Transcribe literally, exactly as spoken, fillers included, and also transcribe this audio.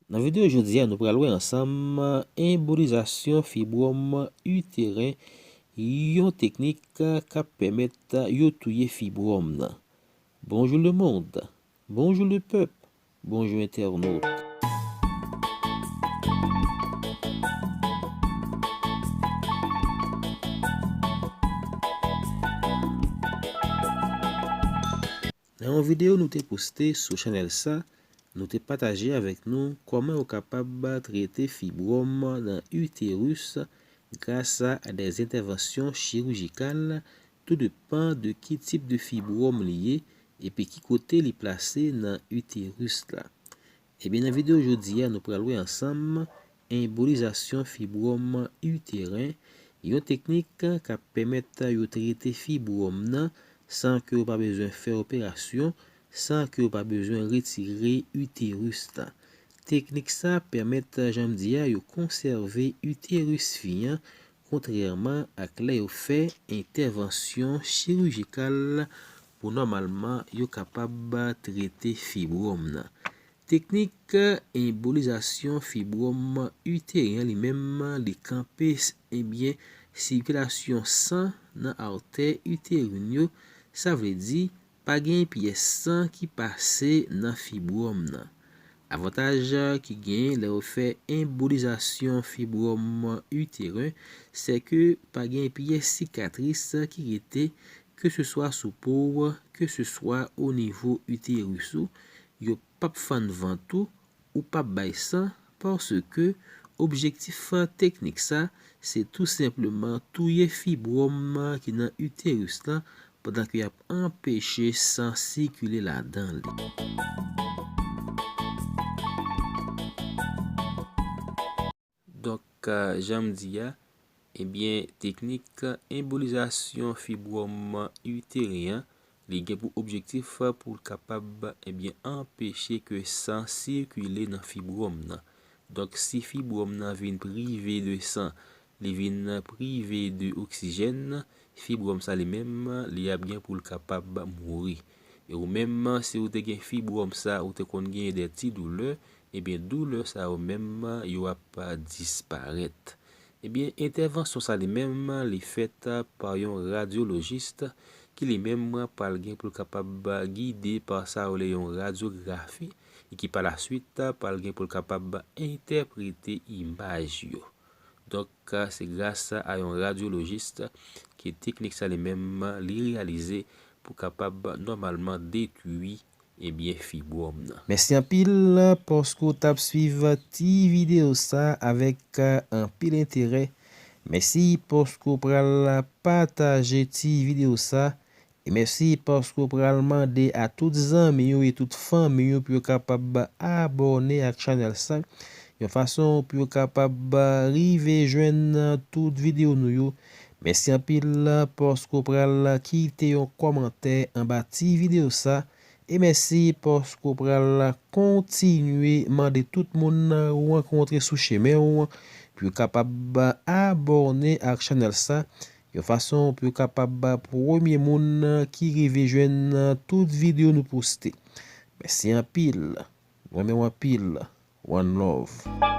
Nan videyo jodi a, nou pral wè ansanm enbolizasyon fibwòm iteren, yon teknik k ap pèmèt yo touye fibwòm nan. Bonjou lemonn, bonjou lepèp, bonjou entènot. Nan yon videyo nou te poste sou chanèl sa, nou te pataje avèk nou kòman yo kapab trete fibwòm nan iteris gras a de entèvansyon chirijikal, tou depan de ki tip de fibwòm li ye epi ki kote li plase nan iteris la. Ebyen, nan videyo jodi a, nou pral wè ansanm enbolizasyon fibwòm iteren, yon teknik k ap pèmèt yo trete fibwòm nan san ke yo pa bezwen fè operasyon, san ke yo pa bezwen retire iteris la. Teknik sa pèmèt, jan m di a, yo konsève iteris fi an, kontrèman ak lè yo fè entèvansyon chirijikal pou nòmalman yo kapab trete fibwòm nan. Teknik enbolizasyon fibwòm iteren li menm, li kanpe, ebyen, sikilasyon san nan artè iterin yo, sa vle di pa gen pyès san ki pase nan fibwòm nan. Avantaj ki genyen lè yo fè enbolizasyon fibwòm iteren, se ke pa gen pyès sikatris ki rete, ke se swa sou po w, ke se swa o nivo iteris ou, yo p ap fann vant ou, ou p ap bay san, paske objektif teknik sa, se tou senpleman touye fibwòm ki nan iteris lan pandan ke y ap anpeche san sikile ladan li. Donk, jan m di a, ebyen, teknik enbolizasyon fibwòm iteren an, li gen pou objektif pou l kapab, ebyen, anpeche ke san sikile nan fibwòm nan. Donk, si fibwòm nan vin prive de san, li vin prive de oksijèn, fibwòm sa li menm, li ap gen pou l kapab mouri. E ou menm, si ou te gen fibwòm sa, ou te konn genyen de ti doulè, ebyen, doulè sa yo menm, yo ap disparèt. Ebyen, entèvansyon sa li menm, li fèt pa yon radyolojis ki li menm pral gen pou l kapab gide pa sa yo rele yon radyografi, e ki pa laswit pral gen pou l kapab entèprete imaj yo. Donk, se gras a yon radyolojis ke teknik sa li menm li reyalize pou kapab nòmalman detwi, ebyen, fibwòm nan. Mèsi anpil paske w t ap swiv ti videyo sa avèk anpil enterè. Mèsi paske w pral pataje ti videyo sa. E mèsi paske w pral mande a tout zanmi w e tout fanmi w pou yo kapab abòne ak chanèl sa, yon fason pou yo kapab rive jwenn tout videyo nou yo. Mèsi anpil paske w pral kite yon kòmantè anba ti videyo sa. E mèsi paske w pral kontinye mande tout moun ou rankontre sou chemen w pou yo kapab abòne ak chanèl sa, yon fason pou yo kapab premye moun ki rive jwenn tout videyo nou poste. Mèsi anpil. M renmen w anpil. One love.